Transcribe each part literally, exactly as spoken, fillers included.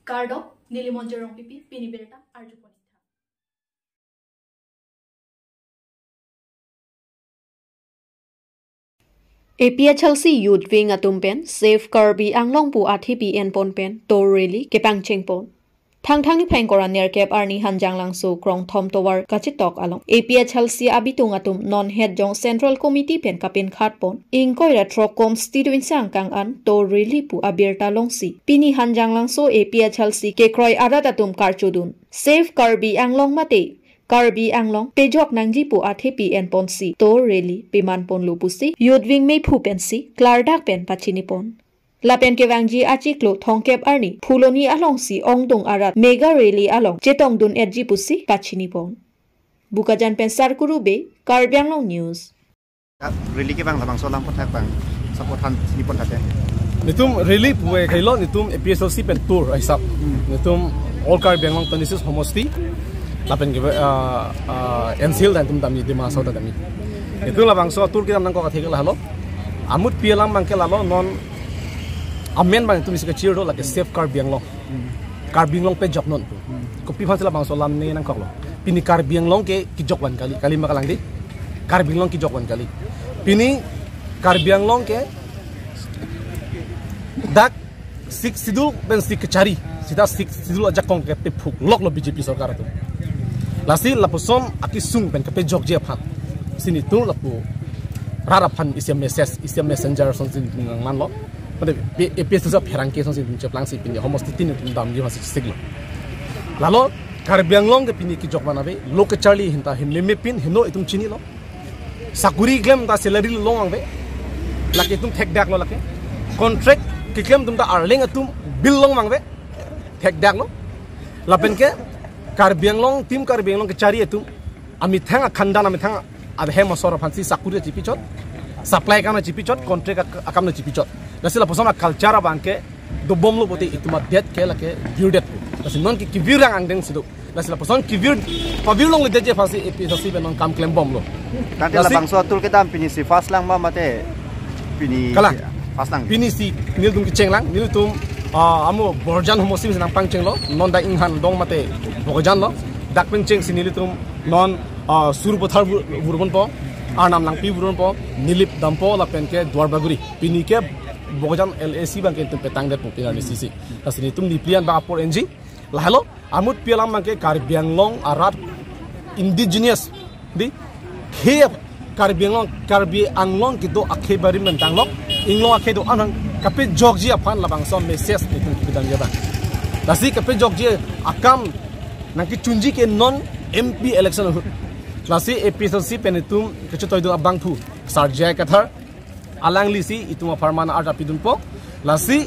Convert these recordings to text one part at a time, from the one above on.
Kardom, neli Monjir Rongpipi, pini birta arjupon. A P H L C Youth Wing atum pen Save Karbi Anglong pu athepi enpon pen tour rally kepangchengpon. Thangthang niphai ingkoi ra nerkep arni Hanjanglangso Krongthom tovar kachetok along A P H L C abitung atum non hetjong Central Committee pen kapinkhatpon ingkoi ra throk constituency angkang an tour rally pu abirta longsi pini Hanjanglangso A P H L C kekroi arat atum karchudun Save Karbi Anglong mate Karbi Anglong pejok nangji pu athepi enponsi tour rally pemanponlo pusi Youth Wing mephu pensi klardak pen pachinipon. Lapen kevangji achiklo thomkep arni Phuloni alongsi ongdung arat mega rally along chetongdun-etji pusi pachinipon. Bokajan pen Sarkuru Bey, Karbi Anglong News. Rally kevang labangso alam aputhak bang support than chinipon thate. Netum rally puve kailo netum A P H L C pen tour ahisap. Netum All Karbi Anglong twenty-six homosti lapen ke, ah, ah, N C L dan netum damji, Dima Hasao ta damji. Netum labangso tour kedam nangkok athe ke lahelo. Amutpi alam abangke lalo, non amen abang netum isi kachir do lake Save Karbi Anglong. Karbi Anglong pejok non. Kopi aphansi labangso alam ne nangkoklo? Pini Karbi Anglong ke kejok van kali, kali ma kalang di. Karbi Anglong kejok van kali. Pini Karbi Anglong ke dak Sixth Schedule pensi kechari, seta Sixth Schedule ajakong ke tephukloklo B J P sorkar atum. Lasi lapuson akesung pen kepejokji aphan si netum lapu rat aphan isi message, isi messenger asonsi nangmanlo. Mane A P H L C pherangke asonsi netum cheplangsi pini homosti tin netum damji aphansi siklo. Lalo Karbi Anglong ke pini kejok van ave, lo kecharli ahin ta hem meme pin heno itum chinilo. Sakuri keklem ta salary long vangve. Lake itum thekdaklo lake. Contract keklem atum ta arleng atum bill long vangve. Thekdaklo. Lapen ke Karbi Anglong, team Karbi Anglong kechari atum amethang akhandan, amethang ahem asor aphansi sakuri chipichot, supply akam chipichot, contract ak-, akam chipichot. Lasi lapuson aculture abangke dobomlo pute itum adet ke lake virdetpo. Lasi non ke kevir ang angdeng si do. Lasi lapuson kevir, pavir longledetji aphansi A P H L C pen non kam klembomlo. Tangte lasi labangso tour kedam pini si first lang ma mate pini kalang. First lang. Pini si nelitum kecheng lang, nelitum, ah, amo Bokajan homosti si nangpangchenglo, non dak Inghan Dong mate Bokajan lo. Dak pen chengsi nelitum non, ah, Sarupathar vur-, vurponpo, Arnam Langpi vurponpo, Nilip dampo lapen ke Duarbagori. Pini ke Bokajan L A C abangke netum petangdetpo pini arni sisi. Lasi netum nepli an ba apor enji. Lahelo, amutpi alam abangke Karbi Anglong arat indigenous di khei Karbi Anglong, Karbi Anglong kedo akhei barim pen tanglo, Inglong akhei do-an aphan kapejokji aphan labangso message netum kepidamji abang. Lasi kapejokji akam nangkechunji ke non M P election ahut. Lasi A P H L C pen netum kachetoi do abangphu Sar J I Kathar, alanglisi itum apharman arta pidunpo. Lasi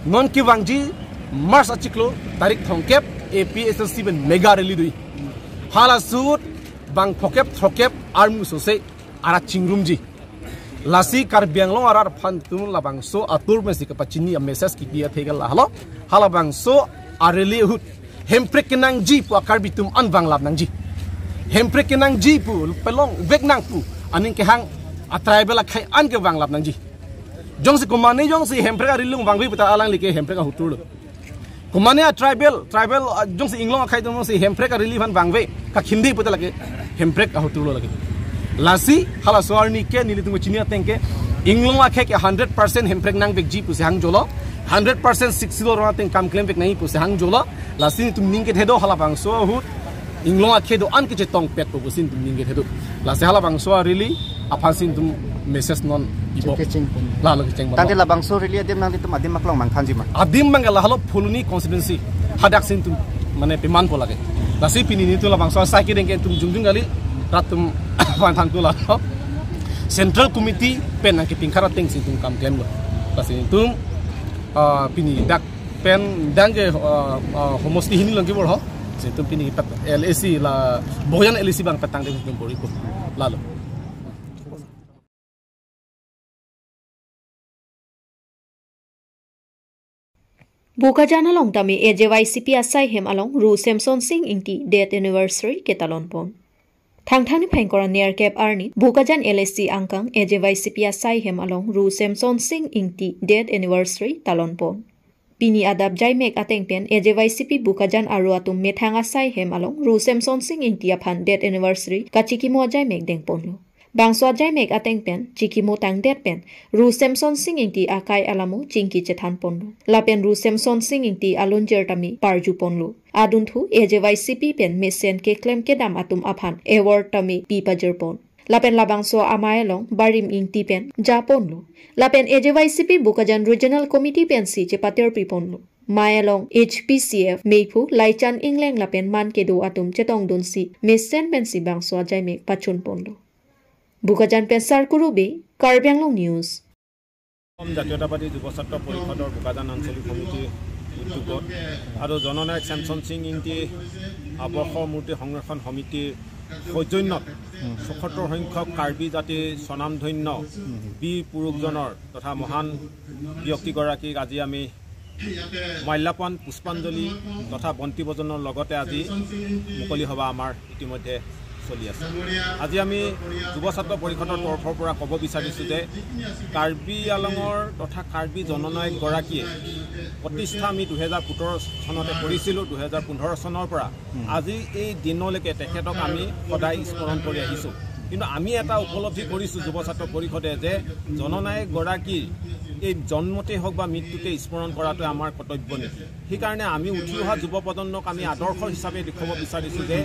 non kevangji March achiklo tarik thomkep A P H L C pen mega rally do-i. Halaso ahut bang phokep throkep armu sose arat chingrumji. Lasi Karbi Anglong arat aphan netum labangso atour pensi kapachini amessage kipi athe ke lahelo. Halabangso arally ahut hemprek kenangji pu a-Karbi atum an vanglap nangji. Hemprek kenangji pu pelongvek nang pu aning kehang a-tribal akhei an ke vanglap nangji. Jongsi komane jongsi hemprek a-rally along vangve puta alangli ke hemprek ahut turlo. Komane a-tribal, tribal, ah, jongsi Inglong akhei atum jongsi hemprek a-rally aphan vangve, kakhindi puta lake hemprek ahut turlo lake. Lasi halaso arni ke nelitum chini ateng ke Inglong akhei ke hundred percent hemprek nangvekji pusi hangjolo, hundred percent Sixth Schedule rong ateng kam klemvek nangji pusi hangjolo. Lasi netum ning kethe do halabangso ahut Inglong akhei do-an kechetongpetpo pusi netum ning kethe do. Lasi halabangso arally aphansi netum message non ipo. Kechengpon. Lalo kechengpon. Tangte labangso rally adim nangtum adim aklong mangthanji ma? Adim abangke lahelo Phuloni constituency hadaksi netum mane pemanpo lake. Lasi pini netum labangso asai kedeng ke netum jongjong kali, rat atum aphan thangthu lalo. Central Committee pen nangkepinkhat atengsi netum kam klemlo. Lasi netum, ah, pini dak pen dang ke, ah, ah, homosti hini along kevor ho. Si netum pini pat L A C la Bokajan L A C abang petang de netum bor-ipo. Lalo. Bokajan along tame A J Y C P asai hem along Ru Semson Sing Ingti death anniversary ketalonpon. Thangthang niphai ingkoi ra nerkep arni Bokajan L A C angkang A J Y C P asai hem along Ru Semson Sing Ingti death anniversary talonpon. Pini adap jaimek ateng pen A J Y C P Bokajan aro atum methang asai hem along Ru Semson Sing Ingti aphan death anniversary kachikimo ajaimek dengponlo. Bangso ajaimek ateng pen chikimo tangdet pen Ru Semson Sing Ingti akai alamo chingki chethanponlo. Lapen Ru Semson Sing Ingti alonjir tame parjuponlo. Adunthu A J Y C P pen mesen keklem kedam atum aphan award tame pi pajirpon. Lapen labangso amei along Barim Ingti pen japonlo. Lapen A J Y C P Bokajan Regional Committee pensi chepatir piponlo. Mei along H P C F meiphu Laichan Engleng lapen man kedo atum chetongdunsi mesen pensi bangso ajaimek pachunponlo. Bokajan pen Sarkuru Bey, Karbi Anglong News. অসম জাতীয়তাবাদী যুৱ ছাত্ৰ পৰিষদৰ বোকাজান আঞ্চলিক সমিতিৰ উদ্যোগত আৰু জননায়ক ছেমছন সিং ইংতি আৱৰ্ষৰ মূৰ্তি সংৰক্ষণ সমিতিৰ সৌজন্যত চৌসত্তৰ সংখ্যক কাৰ্বি জাতিৰ স্বনামধন্য বীৰ পুৰুষজনৰ তথা মহান ব্যক্তিগৰাকীক আজি আমি মাল্যপান, পুষ্পাঞ্জলি তথা বন্তি প্ৰজ্বলনৰ লগতে আজি মুকলি সভা আমাৰ ইতিমধ্যে চলি আছে। আজি আমি যুৱ ছাত্ৰ পৰিষদৰ তৰফৰ পৰা ক'ব বিচাৰিছোঁ যে কাৰ্বি আলঙৰ তথা কাৰ্বি জননায়কগৰাকীয়ে প্ৰতিষ্ঠা আমি দুহেজাৰ সোতৰ চনতে কৰিছিলোঁ। দুহেজাৰ পোন্ধৰ চনৰ পৰা আজি এই দিনলৈকে তেখেতক আমি সদায় স্মৰণ কৰি আহিছোঁ। কিন্তু আমি এটা উপলব্ধি কৰিছোঁ যুৱ ছাত্ৰ পৰিষদে যে জননায়কগৰাকীৰ এই জন্মতে হওক বা মৃত্যুতে স্মৰণ কৰাটোৱে আমাৰ কৰ্তব্য নেকি? সেইকাৰণে আমি উঠি অহা যুৱ প্ৰজন্মক আমি আদৰ্শ হিচাপে দেখুৱাব বিচাৰিছোঁ যে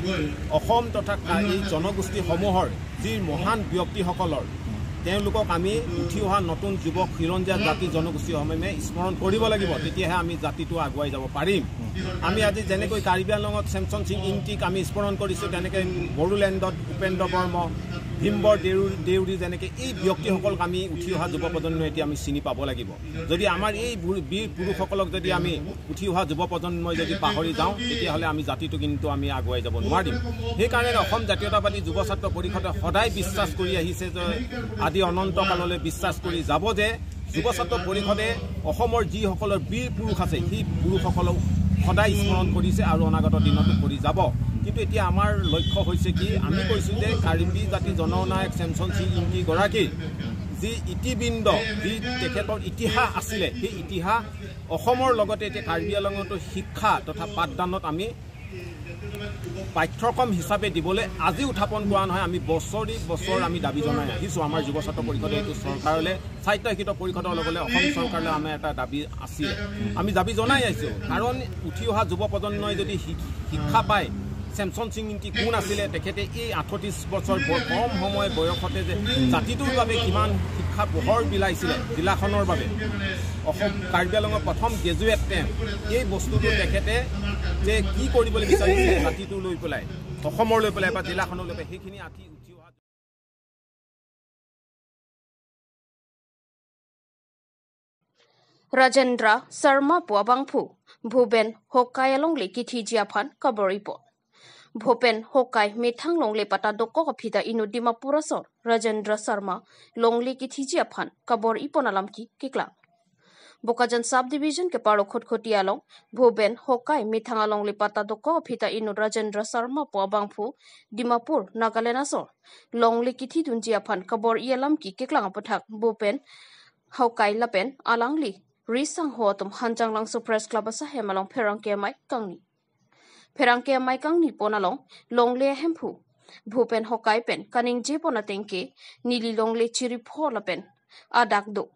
অসম তথা কা-, এই জনগোষ্ঠীসমূহৰ যি মহান ব্যক্তিসকলৰ, তেওঁলোকক আমি উঠি অহা নতুন যুৱ খিলঞ্জীয়া জাতি জনগোষ্ঠীসমূহে স্মৰণ কৰিব লাগিব, তেতিয়াহে আমি জাতিটো আগুৱাই যাব পাৰিম। আমি আজি যেনেকৈ কাৰ্বি আংলঙত ছেমছন সিং ইংতিক আমি স্মৰণ কৰিছোঁ, তেনেকৈ বড়োলেণ্ডত উপেন্দ্ৰ বৰ্ম, ভীমবৰ দেউৰী, দেউৰী যেনেকৈ এই ব্যক্তিসকলক আমি উঠি অহা যুৱ প্ৰজন্মই এতিয়া আমি চিনি পাব লাগিব। যদি আমাৰ এই বু-, বীৰ পুৰুষসকলক যদি আমি উঠি অহা যুৱ প্ৰজন্মই যদি পাহৰি যাওঁ, তেতিয়াহ'লে আমি জাতিটো কিন্তু আমি আগুৱাই যাব নোৱাৰিম। সেইকাৰণে অসম জাতীয়তাবাদী যুৱ ছাত্ৰ পৰিষদে সদায় বিশ্বাস কৰি আহিছে যে আদি অনন্ত কাললৈ বিশ্বাস কৰি যাব যে যুৱ ছাত্ৰ পৰিষদে অসমৰ যিসকলৰ বীৰ পুৰুষ আছে, সেই পুৰুষসকলক সদায় স্মৰণ কৰিছে আৰু অনাগত দিনতো কৰি যাব। কিন্তু এতিয়া আমাৰ লক্ষ্য হৈছে কি, আমি কৈছোঁ যে কাৰ্বি জাতি জননায়ক ছেমছন সিং ইংতিগৰাকীৰ যি ইতিবৃন্দ, যি তেখেতৰ ইতিহাস আছিলে, সেই ইতিহাস অসমৰ লগতে এতিয়া কাৰ্বি আংলঙতো শিক্ষা তথা পাঠদানত আমি পাঠ্যক্ৰম হিচাপে দিবলৈ আজি উত্থাপন কৰা নহয়, আমি বছৰি বছৰ আমি দাবী জনাই আহিছোঁ। আমাৰ যুৱ ছাত্ৰ পৰিষদে এইটো চৰকাৰলৈ, স্বায়ত্তশাসিত পৰিষদৰ লগতে অসম চৰকাৰলৈ আমাৰ এটা দাবী আছিল, আমি দাবী জনাই আহিছোঁ। কাৰণ উঠি অহা যুৱ প্ৰজন্মই যদি শি-, শিক্ষা পায়, ছেমছন সিং ইংতি কোন আছিলে, তেখেতে এই আঠত্ৰিছ বছৰ ব-, কম সময় বয়সতে যে জাতিটোৰ বাবে কিমান শিক্ষা পোহৰ বিলাইছিলে জিলাখনৰ বাবে। অসম, কাৰ্বি আংলঙৰ প্ৰথম গ্ৰেজুৱেট তেওঁ। এই বস্তুটো তেখেতে যে কি কৰিবলৈ বিচাৰিছিলে জাতিটো লৈ পেলাই, অসমৰ লৈ পেলাই বা জিলাখনৰ লৈ পেলাই, সেইখিনি আঁকি উঠি অহা Rajendra Sharma pu abangphu Bhupen Hokai alongle kithiji aphan kabor-ipon. Bhupen Hokai methang longle patta dokok aphi ta inut Dimapur asor Rajendra Sharma longle kithiji aphan kabor-ipon alam ke keklang. Bokajan Sub Division keparo Khatkhati along Bhupen Hokai methang alongle patta dokok aphi ta inut Rajendra Sharma pu abangphu Dimapur, Nagaland asor longle kithidunji aphan kabor-i alam ke keklang aputhak Bhupen Hokai lapen alangli ri sangho atum Hanjanglangso Press Club asahem along pherangke amei kangni. Pherangke amei kangnipon along longle ahemphu Bhupen Hokai pen kaningjepon ateng ke neli longle chiripho lapen adak do.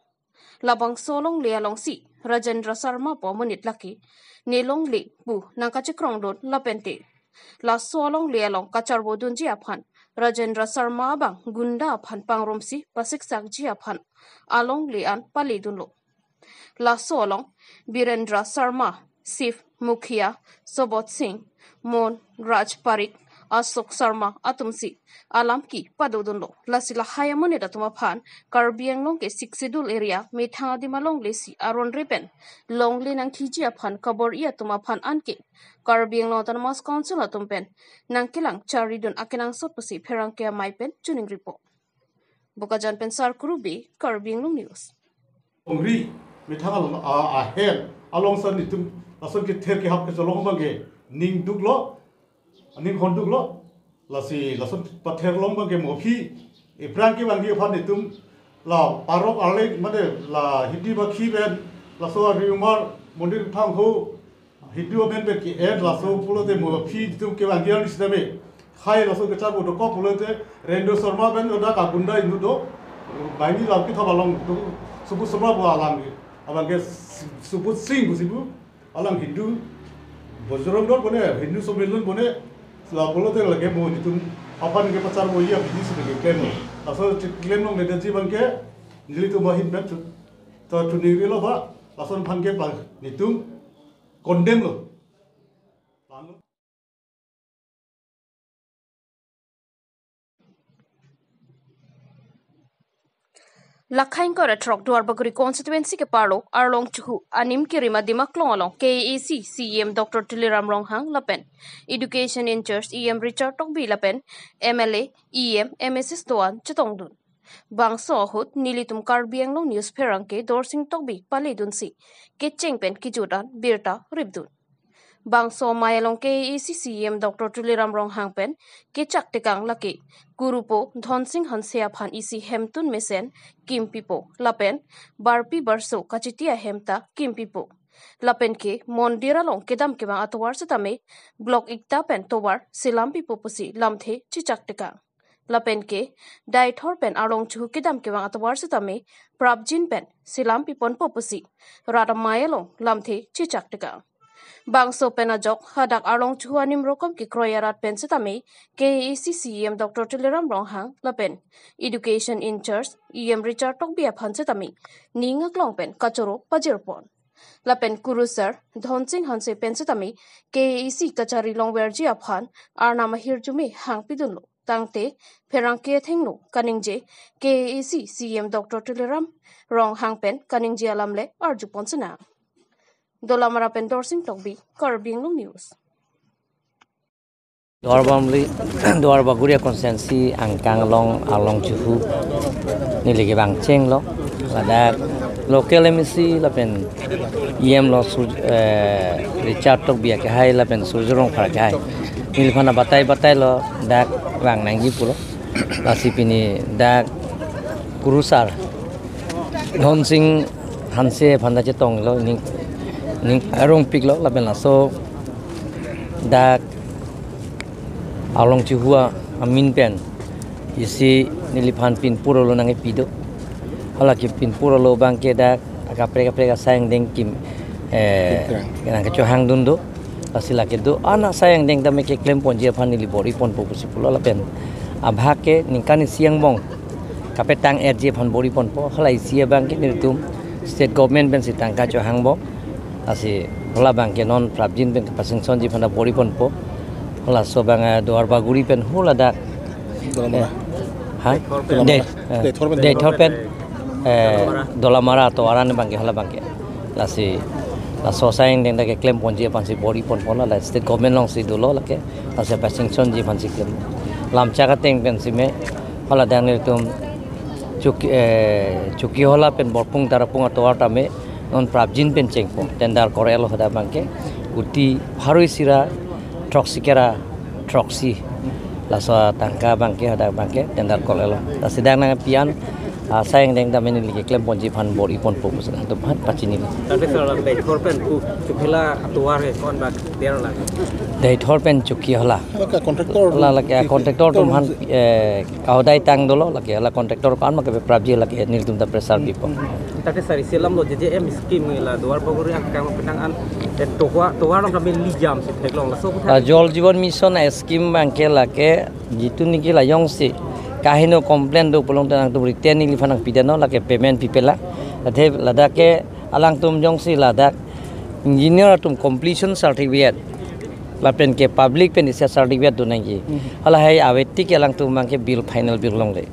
Labangso longle alongsi Rajendra Sharma pu amonit lake ne longle pu nangkachekrongdun lapente laso alongle along kacharvodunji aphan Rajendra Sharma abang gunda aphan pangrumsi pasiksakji aphan alongle an paledunlo. Laso along Birendra Sharma, Shiv Mukhia, Sobot Singh, Mon Raj Parik, Ashok Sharma atumsi alam ke padodunlo. Lasi lahai amonit atum aphan Karbi Anglong ke Sixth Schedule area methang adim alonglesi aron repen longle nangthiji aphan kabor-i atum aphan anke Karbi Anglong Autonomous Council atum pen nangkelang charidun akenangsot pusi pherangke amei pen choningripo. Bokajan pen Sarkuru Bey, Karbi Anglong News. Ongri methang al-, a, ahem alongsi netum lason kether kehap kecholong abangke ning duklo, ning honduklo, lasi lason pather long abangke mo aphi, ephrang kevangji aphan netum la parok arleng mane la Hindi ba khi pen laso rumor Mondir thang ho, Hindu amen pen ke-en laso pulote mo aphi itum kevang dia ni sitame. Hai laso kechak bo dokok pulote Rendo Sharma pen oda ka gunda inut do. Baini lam kethom along do. Subut Sharma bo alang ke. Abang ke Subut Singh pusi pu. Alang Hindu Bajrang Dal bone, Hindu Sammilan bone. La pulote lake mo itum aphan ke pachar bo ya bini sitame keklem. Laso keklem longle detji abang ke nelitum ahin pen chut. To chuningri lo ba, lason aphan ke pa, nelitum condemn lo. Lakhain kore throk Duarbagori constituency ke parlo Arlong Chuhu anim kirima Dimaklong along K A A C C E M Doctor Tuliram Ronghang lapen Education in charge E M Richard Tokbi lapen M L A, E M, M S S doan chetongdun. Bangso ahut nelitum Karbi Anglong News pherangke Dorsing Tokbi paledunsi kecheng pen kejut an birta ripdun. Bangso amei along K A A C C E M Doctor Tuliram Ronghang pen kechak tekang lake Kurupo Dhonsing Hanse aphan isi hemtun mesen kimpipo lapen barpi barso kachiti ahem ta kimpipo. Lapen ke mondir along kedam kevang atovar setame block ikta pen tovar selam pipo pusi lamthe chechak tekang. Lapen ke Deithor pen Arlong Chuhu kedam kevang atovar setame prapjin pen selam piponpo pusi rat amei along lamthe chechak tekang. Bangso pen ajok hadak Arlong Chuhu anim rokom kekroi arat pen setame K A A C C E M Doctor Tuliram Ronghang lapen Education in charge E M Richard Tokbi aphan setame ning aklong pen kachoro pajirpon. Lapen kurusar Dhonsing Hanse pen setame K A A C kachari longverji aphan arnam ahirjume hangpidunlo. Tangte pherangke athengno kaningje K A A C C E M Doctor Tuliram Ronghang pen kaningje alam le arjupon sena. Dolamara pen Dorsing Tokbi, Karbi Anglong News. Duarbagori, Duarbagori constituency angkang along Arlong Chuhu neli kevang chenglo. Ladak local M A C lapen E M lo Sur-, eh, Richard Tokbi akehai lapen Surjya Rongphar akehai. Neliphana batai batai lo dak vang nangji pulo. Lasi pini dak kurusar Dhonsing Hanse aphan ta chetonglo, ning, ning arongpiklo lapen laso dak Arlong Chuhu amin pen isi neliphan pinpur alo nangkepi do. Hala ke pinpur alo abang ke dak akaprek kaprek asai angdeng kim, eh, nangkechohangdun do. Lasi lake do-an asai angdeng tame keklemponji aphan neli bor-iponpo pusi pulo lapen abhag ke ningkan isi angbong kapetang-etji aphan bor-iponpo. Hala isi abang ke nelitum state government pensi tangka chohangbom. Lasi hala abang ke non prapjin pen kapasanctionji aphan ta bor-iponpo. Halaso abang, eh, Duarbagori pen hula dak. Dolamara. Eh, ha? Dolamara. Dei, eh, Deithor pen. Deithor pen, eh, Dolamara. Dolamara atovar an abang ke hala abang ke. Lasi laso asai angdeng ta keklemponji aphansi bor-iponpo, la state government alongsi dolo lake. Lasi pasanctionji aphansi klem. Lamchak ateng pensi me hala dak nelitum Choki, eh, Chokihola pen Borpung Tarapung atovar tame non prapjin pen chengpo, tender kor-etlo hadak abang ke kuti pharo isi ra throksi kera throksi. Laso tangka abang ke hadak abang ke tender kor-etlo. Lasi dak nangpi-an asai angdeng tame neli keklemponji aphan bor-iponpo pusi latum aphan pachini. Tapi kalau Deithor pen ku Chokihola atovar ke ko-an bak der la? Deithor pen Chokihola. Lake contractor, la lake contractor atum aphan, eh, kahodai tang dolo lake, la contractor ko-an ma keprapji lake nelitum ta pressure pipo. Tapi sari selam lo J J M scheme la Duarbagori angkang penang an, eh, tovar, tovar along kami lijam si theklong laso. La Jal Jeevan Mission a-scheme abang ke lake jitu niki la jongsi kaheno complain do pulote nangtum written neliphan nangpidetnon lake payment pipelang. Athe ladak ke alangtum jongsi ladak engineer atum completion certificate lapen ke public pen isi certificate do nangji. Hmm. Halahai avetik alangtum abang ke bill, final bill longle.